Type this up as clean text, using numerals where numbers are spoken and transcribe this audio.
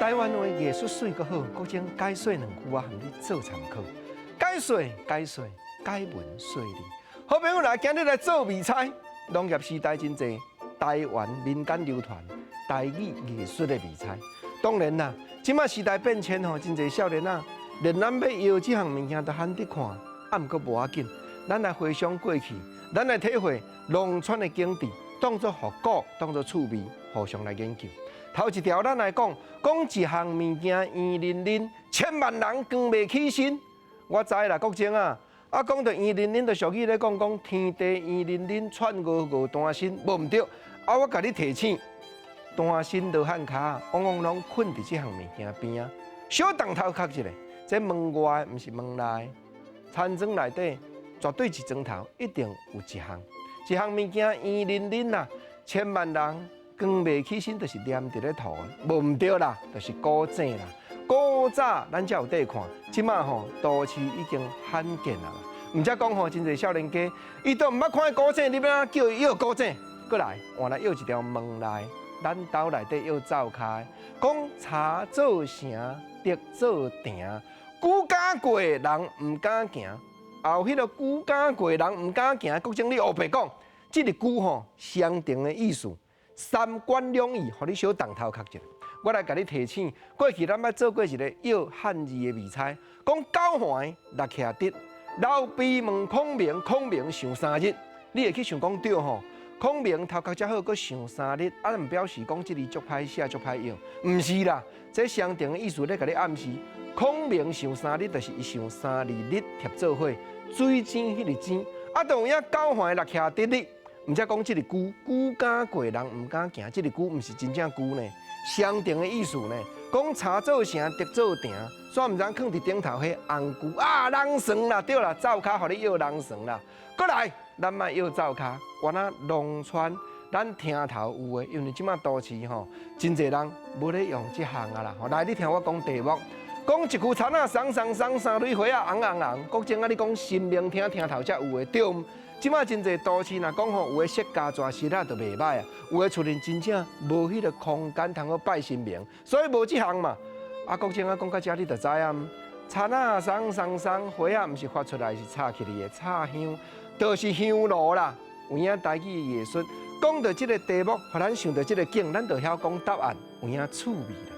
台灣話藝術媠閣好，國政解說兩句啊，予你做參考。解說解說解文說理。好朋友來，今日來做謎猜。農業時代真濟台灣民間流傳台語藝術的謎猜。當然啦，這馬時代變遷吼，真濟少年仔，連咱欲搖這項物件都罕得看，啊，毋過無要緊，咱來回想過去，咱來體會農村的景致，當作復古，當作趣味，互相來研究。頭一條，咱來講講一項物件圓淋淋，千萬人扛袂起身。我知啦，國政啊，啊講著圓淋淋，就俗語咧講講天地圓淋淋，串五五單身，無毋對。啊，我共你提醒，單身羅漢跤，往往攏睏佇這項物件邊仔。小動頭殼一下，這門外毋是門內，田莊內底絕對一磚頭一定有一項，一項物件圓淋淋啦，千萬人扛袂起身，就是黏佇咧塗的，無毋對啦，就是古井啦。古早咱才有得看，這馬吼都市已經罕見啊。毋才講吼，真濟少年家，伊都毋捌看古井，你欲按怎叫伊搖古井？閣來換來搖一條門內，咱兜內底搖灶跤，講茶做城，竹做埕，龜敢過人毋敢行。後彼个龜敢過人毋敢行，國政你烏白講，這个龜吼相同的意思，三觀兩意，予你小動頭殼一下。我來共你提醒，過去咱捌做過一个搖漢字的謎猜，講九環六徛直，老爸問孔明，孔明想三日，你會去想講對吼？孔明頭殼遮好，閣想三日，啊，毋表示講這字足歹寫、足歹用，毋是啦，這相同的意思咧，共你暗示，孔明想三日，就是伊想三二日疊做伙，水井彼个井，啊，當有影九環六徛直哩，毋才講這个龜，龜敢過人毋敢行，這个龜毋是真正龜呢，相同的意思呢。講茶做城，竹做埕，煞毋知囥佇頂頭彼紅龜啊，人床啦，對啦，灶跤予你搖人床啦。閣來，咱莫搖灶跤，原來農村咱廳頭有的，因為這馬都市吼，真濟人無咧用這項啊啦。來，你聽我講題目，講一句田仔送送送三蕊花仔紅紅紅。國政啊，你講神明廳廳頭才有的對毋？這馬真濟都市若講吼，有的設家大室啊，就袂䆀啊。有的厝裡真正無彼个空間通好拜神明，所以無這項嘛。啊，國政啊，講到遮你就知啊。田仔送送送花仔，毋是發出來，是插起來的插香，就是香爐啦。有影台語藝術，講著這个題目，予咱想著這个景，咱就曉講答案，有影趣味啦。